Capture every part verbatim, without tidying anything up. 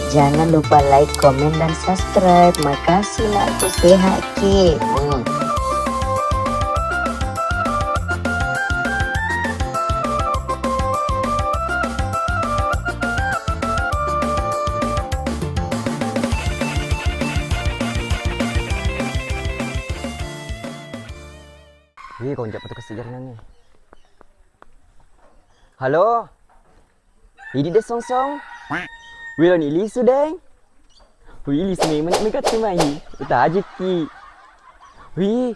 Jangan lupa like, komen, dan subscribe. Makasih, nakku, sehat ki. Hmm. Wih, konjak petugas sejarah nani. Halo. Idi de Songsong. Wih, loni lisu, Deng. Wih, lisu memang mega tu mai. Utajiki. Wih.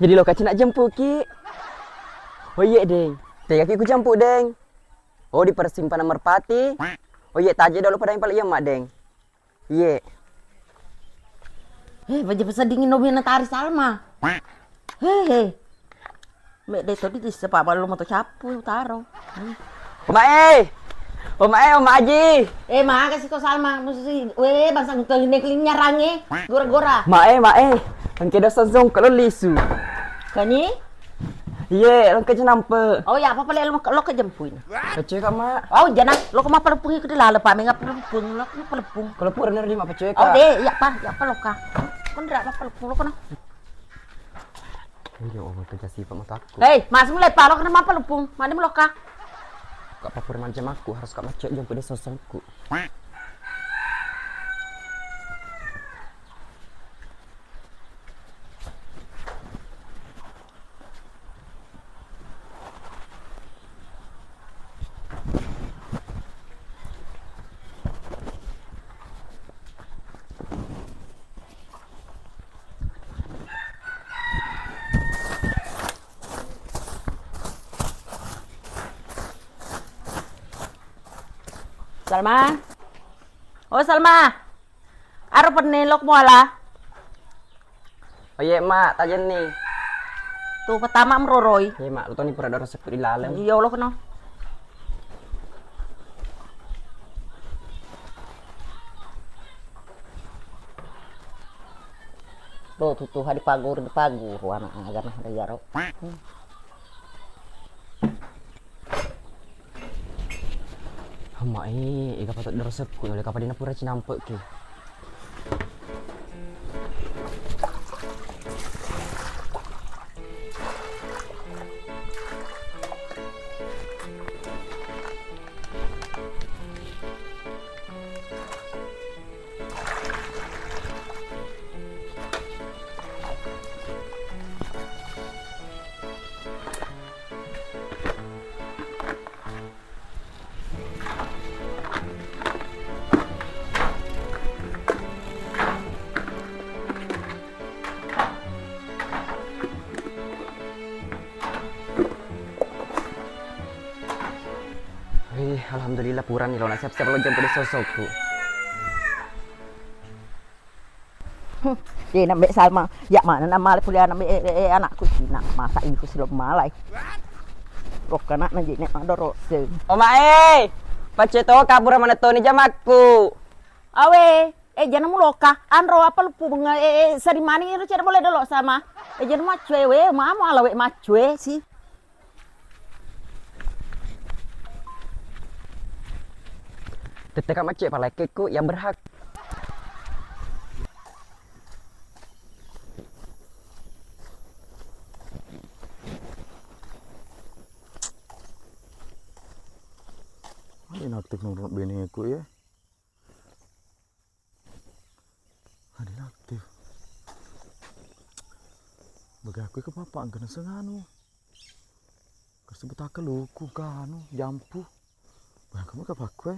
Jadi loka cina jempuki. Oh iye, Deng. Tegaki ku jemput, Deng. Oh, di persimpangan Merpati. Oh iye, taje dolo pada yang paling iya, Mak, Deng. Iye. Eh, baja pesedingin no bina tari Salma. Hehe. Mek de todi dissa pa ballo moto cappu taro. Oma e. Oma e, Oma Aji. Eh, makasih ko Salma, mususi. Weh, bangsa engka ne kelinyarange. Gora-gora. Ma e, ma e. Engke dosa zong kalau lisu. Kani? Iye, engka jenampe. Oh ya, apa pale lo lo ke jempuin. Pecce ka, Ma. Oh, jana, lo ke mapalepungi ke delala pa menga pelepung, lo ke pelepung. Kalau pura nerima pecce ka. Oh, de, ya pa, ya pa lo ka. Kon dra mapalepungi lo kono. Iya, oh, kerja sifat mataku. Hei, masuk mulai pa lo kena mapalepungi. Mana lo ka? Kak papur macam aku harus kak macet jempu de sosongku. Salma. Oh, Salma. Aro penne lok muala. Oh iye, Ma, tajenni. Tu pertama meroroi. Iye, Ma, lo toni pura doro sekku di laleng. Iya, lo kena. Lo tutu hadi pagur, di pagur, anak agama dari jaro. Amma e, ega patut dorosekku, oleh kapadina pura cinampe ki. Wih, alhamdulillah purani lo na siap-siap lo jemput di sosokku. De nambe Salma, ya mana namale pule nambe e, e, e, anakku Cina, masa iku silo malai. Rokka nak na jene madoro se. Oma e, pacce to kabur mana toni jamakku. Awe, e jana muloka, anro apa lupu bunga e, e sari mani ro cere bole dolo sama. E jana macue we, mamu alawe macue si. Tette ka macce palekkekku yang berhak. Inaktif nomor beneku ya. Ada inaktif. Bagi aku ke papa angkana senganu. Kasih betaka luku kanu jampu. Bagi kamu ke pakue.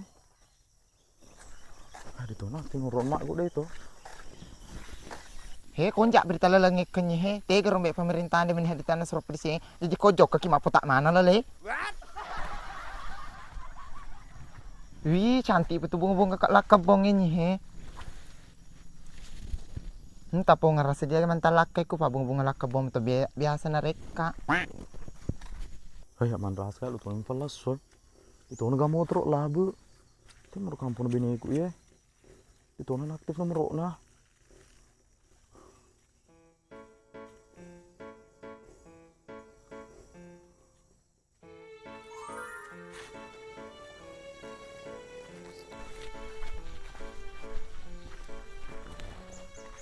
Ada tuh nak timur romak gue deh tuh. He, konjak berita laleng ekkenye he. Tega rombe pemerintah de meni haditana sero pedisi. Jadi kojok kaki mapo tak mana lale. Wih, cantik betul bunga-bunga kak lakka bong ini he. Entah po ngerasa dia mantan lakka iku pa bunga-bunga lakka bong to bia- biasa narekka. Hei, manrasa lu paling pelas, Soy. Itu nega motor labu. Itu mau kampung biniku ya. Itu nonaktif nomor na.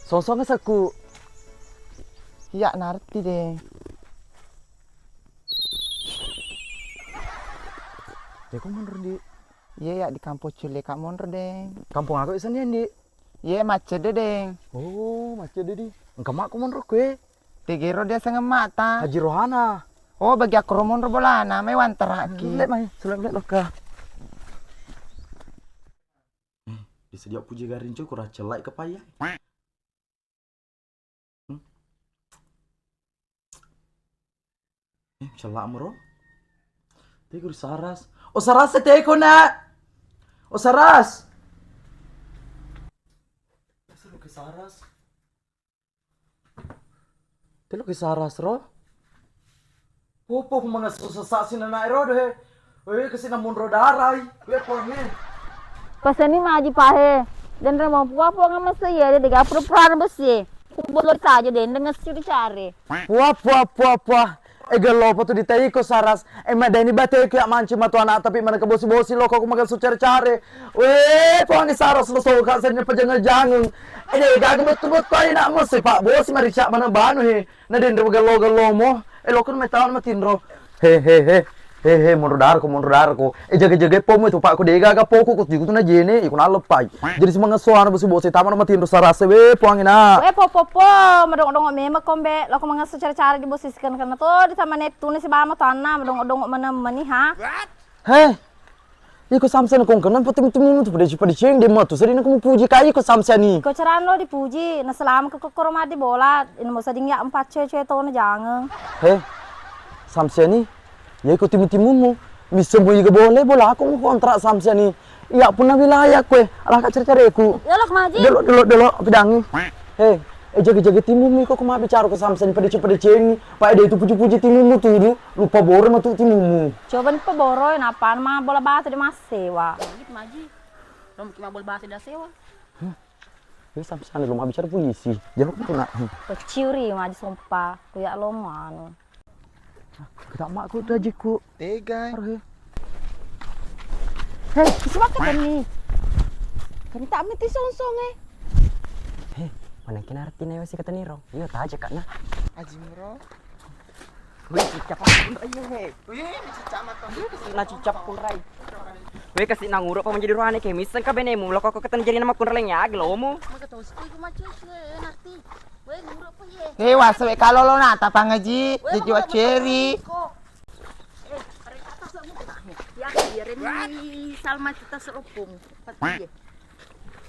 Songsong sekku. Iya, narti deh. Deko monro di. Iya, iya, di kampung Cule ka monro deh. Kampung aku isan di. Iya, macet deh deh. Oh, macet deh di. Engka makku monro kue. Tegero dia sengemata. Haji Rohana. Oh, bagi aku romonro bolana, mai wantaraki. Lek mai, sulek lek loka. Eh, disedia puji garing cukur, cellai kepaya. Hmm? Eh, cellak mero. Teko ri Saras. Oh, Saras, teko, Nak. Oh, Saras. Seru ke Saras. Telo ki Saras ro. Popo mangesso sesa sinana ero de. Weh, kesina monro darai. Weh, ponge. Pasani maji pahe. Dan remo puapo ngamese ya de ga pura-pura besi. Kubolo saja de dengan suri care. Puah, puah, puah, puah. Ega lopo tu ditaiko Saras. E madani bateku ya manci matu anak tapi mana kebosi-bosi loko ku makan sucare-care. Weh, puangi Saras lo soka sanya pejangeng-jangeng. Ede gaga betul-betul aja nak mesti pak bosi marica mana banu he. Na denre gello-gellomo. E loko mai taon matinro. He he he. He he monro darko monro darko. E jaga-jaga pomo itu pak ko dega ga poko ko tiku tu na jene iko na lepai. Jadi semangat soana bosi-bosi taman matinro Saras we puangi na. Weh, po po po, madongo-dongo memang kombe. Loko mangesso cara-cara di bosi sikan kana to di taman itu ni si bama to anna madongo-dongo mana mani ha. He. Iko Samsiani kongkana pati mutu-mutu pada pada ceng de matu sedina ko mupuji kai iko Samsiani. Ko carano dipuji, na selama ko koro mati bola, ina mo seding ya empat cewek-cewek to na jangan. He. Samsiani. Ya iko timu-timumu. Bisa mu iga boleh bola aku mau kontrak Samsiani. Iya punna wilayah kue, alangka cari-cariku. Ya lo kemaji. Dulu dulu dulu pidangi. He, eh jaga-jaga timumu iko kuma bicara ko Samsiani pada pada cengi. Pak de itu puji-puji timumu tudu. Lupa boro matu timumu. Coba ni peboro, nappa ma bola batu de massewa. Gitu maji. Lo mungkin ma bola batu de sewa. Ini sampai sana lo mau bicara polisi. Jangan lupa nak. Peciuri maji sompa. Kuyak lo mau anu. Kita makku tu ajiku. Tega. Hei, isi makan kan ni. Kan tak mesti songsong eh. Hei, mana kena arti nih masih kata niro. Iya taja kak nah. Aji mero. Wih, cicak pun rai he. Wih, cicak mata. Wih, kasi na cicak pun rai. Wih, kasi na nguro pa menjadi rohane ke miseng ka benemu lo kok ketan jadi nama kun raleng ya gelomu. Maka tahu sih ku macam sih nanti. Wih, nguro pa ye. He, wasa we kalo lo na tapang aji. Wih, jadi maka ceri. Ko. Eh, are atas lah mu. Ya, biarin ni Salma kita seropong. Pasti ye.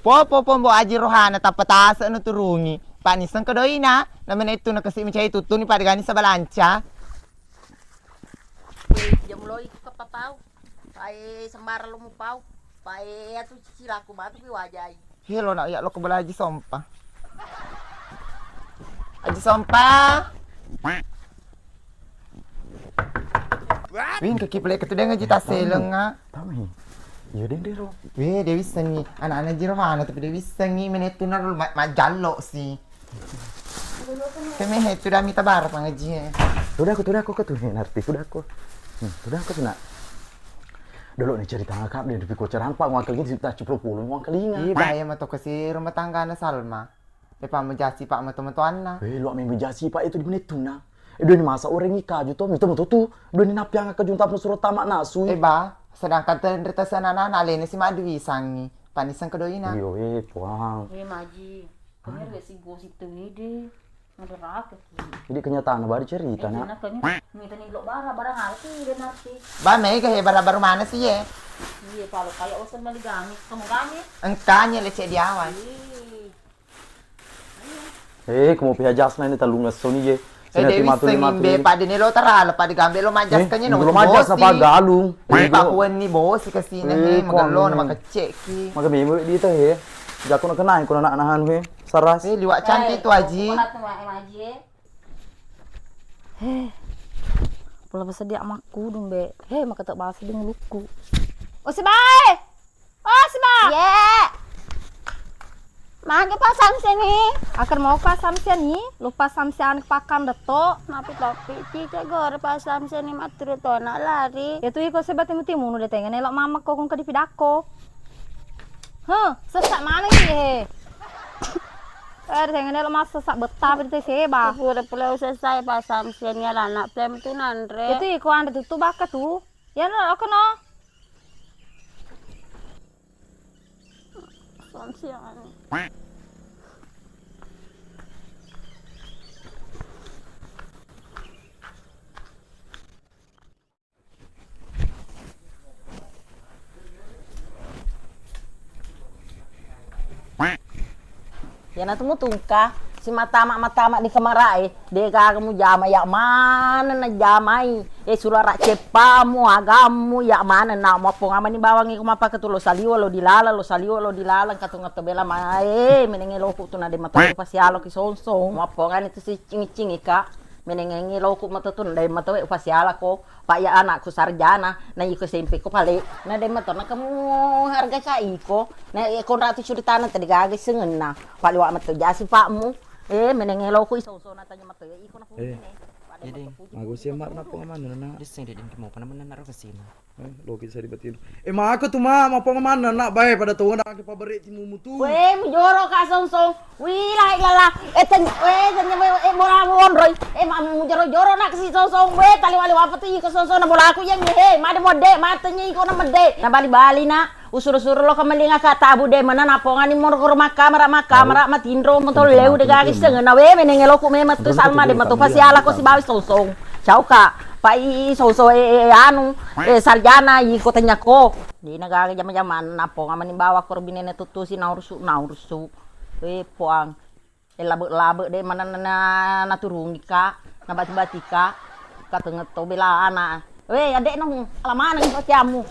Po po po Mbok Aji Rohana tappa tase' nuturungi. Panisseng kedoina, namena itu nakesi' mecai tuttuni pada gani sabalanca. Weh, jamu loi ku kappa pau. Pae sembarang lo mupau. Pae atu cicilaku matu ki wajai. Helo nak ya lo kebela Aji Sompa. Aji Sompa. Wih, kaki pele ketu deng aji taseleng ah. Tami. Iya deng dero. Wih, de wissengi. Anak-anak Aji Rohana tapi de wissengi menetuna dulu ma-, majallo si. Kami he tu dami tabar pangaji he. Tuda aku, tuda aku ketu he narti, tuda aku. Hmm, tuda aku tu nak. Dolo ni cerita ngakak deh, tapi ko cerang pak ngakal gitu tak cipro pulung ngakal inga. Ih, bahaya mato kasi rumah tanggana Salma. Epa mejasi pak meto-metoanna. Eh, lo mejasi pak itu di menetuna. Eh, dua ni masa orang ikaju to, mito meto tu. Dua ni napiang kaju tak suruh tamak nasu. Eh, ba, sedangkan tenre tasanana alena si madu wisangi. Panisseng kedoina. Iyo, eh, puang. Eh, maji. Kami harus si gosip tu ide. Ada raka ki. Jadi kenyataan baru cerita nak. Nak kami mita ni lo bara barang alki dan arti. Ba mega he bara baru mana sih ye? Iya, kalau kayak osen mali gami, kamu gami. Engkanya lecek diawan. Ih. Eh, kamu pihak jasna ini talung ngesso ni je. Eh, Dewi sengimbe pada ni lo tarala pada gambe lo majas kanya no. Lo majas apa galung? Pakuan ni bos kasih ni magello nama kecek ki. Maka mimpi di teh he. Jaku nak kenai kuna nak nahan he. Saras. Eh, liwak cantik tu aji. Eh, pula basedia makku dumbe. He, maka tak bahasa di mulukku. Oh, sibae. Oh, siba. Ye. Magi pasang sini. Akan mau pasang sini. Lupa samsian pakam deto. Napi tapi cicak gore pasang sini maturu tona lari. Ya tu iko sebab timu-timu nu detengene lo mama kokong ke dipidako. Huh, sesak mana ini he? Eh, sengene lo masa sak betta berarti seba. Pura pura usesai pasam sian ya lana pem tu nanre. Itu iko anre tutu baka tu. Ya no, aku no. Sansiang. Iyanatu mutungka, si matama-matama di kamarae, de gaga mujama, ya maneng najamai. Eh, sulara ceppamu, agammu, ya maneng na mappongamani bawangi ko mappakatu lo saliwa lo dilaleng, lo saliwa lo dilaleng, katunga to bela ma, eh, menenge loku tu na de mato pasialo ki songsong. Mappongani tu si cing-cing ika, menenge loku mato tu na de mato pasiala ko. Pa iya anakku sarjana, na iko S M P ko pale. Na de mato na kamu harga ca iko. Na e konratu curitana tadi gaga sengenna. Pale wa mato jasi pakmu. Eh, menenge loku iso-iso na tanya mato ya iko na Eh. Pale Jadi, mato puji. Mago sia mak napo maneng na. Disseng de dingki mau kana meneng naro kesina. Eh, loki sari batino. Eh, maka tu ma, mapo maneng na bae pada tau na ke pabere timu mutu. Weh, mujoro ka songsong. Wih, la ilaha. Eh, ten-, eh, ten-, eh, eh, bola wonroi. Eh, ma-, mujoro-joro nak si songsong. Weh, taliwa-liwa apa tu iko songsong na bolaku yang, eh, made mode, matenya iko na mede. Na bali-bali na, usuru-suru lo kemelinga ka tabu de mena napongani moro ko rumah kamera, rumah kamera, matinro, motor leu de gagi sengena. Weh, menenge loku memang tu salma de mato pasiala ko si bawi songsong. Ciao ka. Pai songsong, eh, eh, anu, eh, sarjana iko tanya ko. Dena gaga jama-jama naponga mani bawa ko binene tuttusi naurusu, naurusu. Eh, puang. Eh, labe-labe de mana na, na, naturungi ka, nabati-bati ka, katenget to bela ana. Weh, adek nong, ala maneng to ciamu.